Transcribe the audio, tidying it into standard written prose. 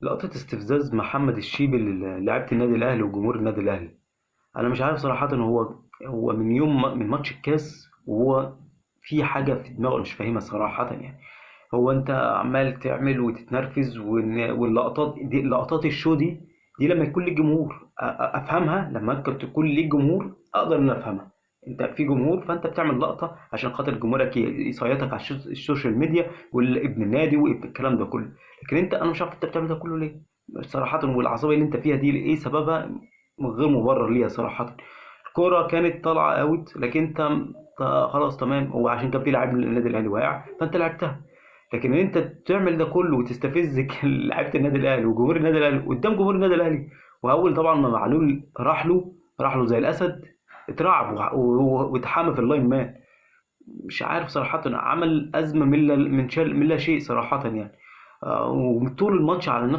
لقطة استفزاز محمد الشيبي للاعيبة النادي الأهلي وجمهور النادي الأهلي. أنا مش عارف صراحة، هو من يوم من ماتش الكاس وهو في حاجة في دماغه مش فاهمها صراحة يعني. هو أنت عمال تعمل وتتنرفز، واللقطات دي، لقطات ال show دي، دي لما يكون ليك جمهور أفهمها، لما أنت تكون ليك جمهور أقدر إن أفهمها. أنت في جمهور فأنت بتعمل لقطة عشان خاطر جمهورك يصيطك على السوشيال ميديا والابن النادي والكلام ده كله. لكن أنت، أنا مش عارف أنت بتعمل ده كله ليه صراحة، والعصبية اللي أنت فيها دي إيه سببها؟ غير مبرر ليها صراحة. الكورة كانت طالعة out، لكن أنت خلاص تمام، هو عشان كان في لاعب من النادي الأهلي واقع فأنت لعبتها. لكن ان انت تعمل ده كله وتستفز لعيبة النادي الاهلي وجمهور النادي الاهلي قدام جمهور النادي الاهلي. واول طبعا ما معلول راح له زي الاسد، اترعب واتحامى في ال line man. مش عارف صراحه، عمل ازمة من لا من شال من لا شيء صراحة يعني. وطول الماتش على نفس